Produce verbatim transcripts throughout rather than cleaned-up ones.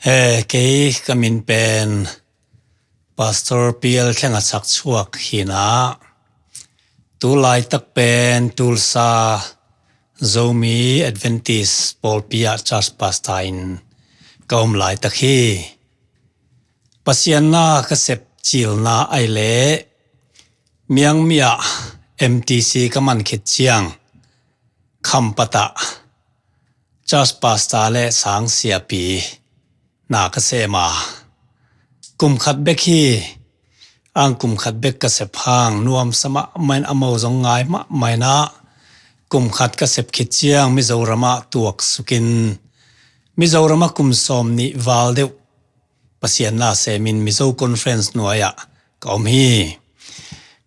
He, kei ka min pen Pastor P L Thlenga Chakchuak hi a, tu laitak pen Tulsa Zomi Adventist pawlpi ah church pastor in ka om laitak hi. Pasian na ka sep cilna ai leh Miangmi ah M T C ka man khit ciang Khampat ah church pastor le sang siapi na ka sem a, kum khat bek hi. Ang kum khat bek ka sep hang nuamsa mahmah in, a mo zong ngai mahmah in ah, kum khat ka sep khit ciang Mizoram ah tuaksuk in, Mizoram ah kum sawm nih val deuh Pasian na semin Mizo Conference nuai ah ka om hi.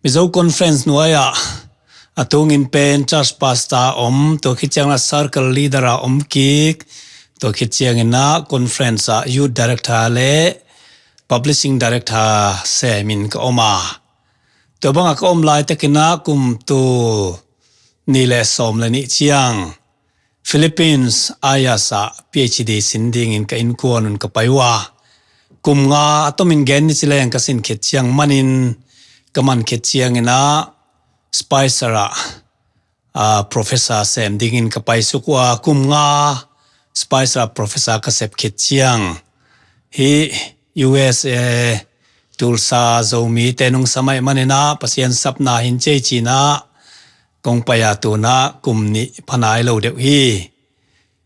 Mizo Conference nuai ah a tungin pen church pastor om, tua khit ciangin ah circle leader a om kik, tua khit ciangin ah conference ah youth director le publishing director semin ka om a, tua bang a ka om laitakin ah kum tul nih le sawm le nih ciang Philippines, Ayas ah P H D sin dingin ka innkuan un ka pai uh a, kum nga a tomin gen ni ci leng ka sin khit ciang manin ka man khit ciangin ah Spicer ah, ah, professor sem dingin ka paisuk uh a, kum nga Spicer ah professor ka sep khit ciang hih U S A Tulsa Zomite nungsa mai manin ah Pasian sapna hin cei cin ah kong pai a, tu-in ah kum nih pha nai lo deuh hi.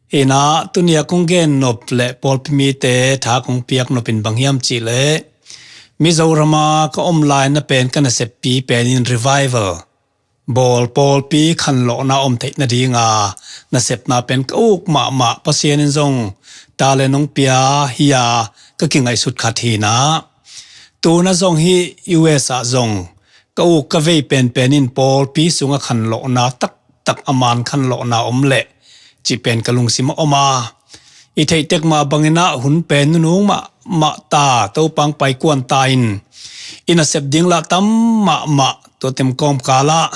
Hi in ah tuni a kong gen nop le pawlpi mite tha kong piak nop in bang hiam cih leh, Mizoram a ka om lai na pen ka naseppi pen in revival bawl, pawlpi khanlawhna om theih nading a nasepna pen ka uk mahmah, Pasian in zong talent hong pia hi a, ka kingaihsut khat hi in ah, tu-in ah zong hih U S ah zong ka uk ka vei penpen in pawlpi sungah khanlawhna taktak, a man khanlawhna om leh cih pen ka lungsim a om a, i theih tek mah bangin ah hun pen nunung mahmah ta, Topa hong pai kuan ta in, i nasep ding lah tam mahmah. Tua teng kawmkal ah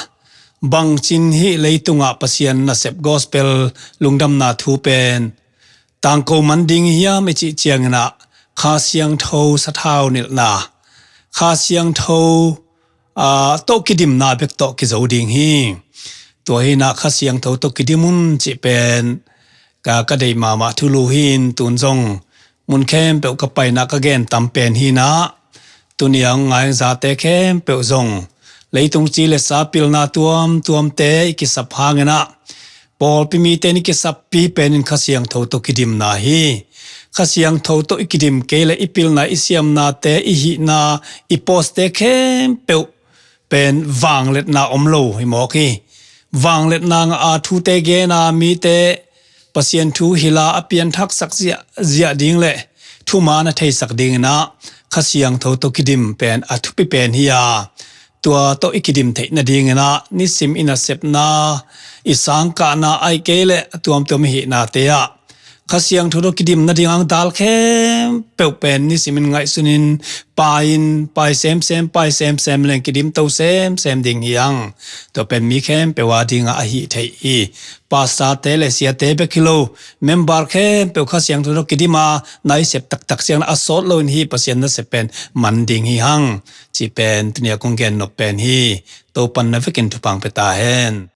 bangci in hih leitungah Pasian nasep gospel lungdamna thu pen tangko man ding hiam i cih ciangin ah Kha Siangtho sathau nilhna, Kha Siangtho, aa, tawh kidimna bek tawh kizo ding hi. Tua hi in ah Kha Siangtho tawh kidim un cih pen ka, ka deih mahmah thulu hi in, tu-in zong mun khempeuh ka pai in ah ka gen tam pen hi in ah, tuni a hong ngai zate khempeuh zong leitung ci le sa pilna tuamtuamte i kisap hangin ah pawlpi mite in i kisappi pen in Kha Siangtho tawh kidimna hi. Kha Siangtho tawh i kidim kei leh i pilna, i siamnate, i hihna, i post-te khempeuh pen vangliatna om lo hi mawk hi. Vangliatna ngah a thute gen a, mite Pasian thu hilh a, a pianthaksak ziahziah ding le thuman a theisak dingin ah Kha Siangtho tawh kidim pen a thupi pen hi a, tua tawh i kidim theih nadingin ah nisim i nasepna, i sangkahna, ahih kei leh a tuamtuam i hihnate ah Kha Siangtho tawh kidim nading a dal khempeuh pen nisim in ngaihsun in, pai in, pai semsem, pai semsem leng kidim to semsem ding hi hang. Tua pen mi khempeuh a dingah a hih theih hi. Pastor-te le siate bek hi lo, member khempeuh Kha Siangtho tawh kidim a na i sep taktak ciangin a sawt loin hih Pasian nasep pen man ding hi hang, cih pen tuni a kong gen nop pen hi. Topa'n na vekin thupha hong pia ta hen.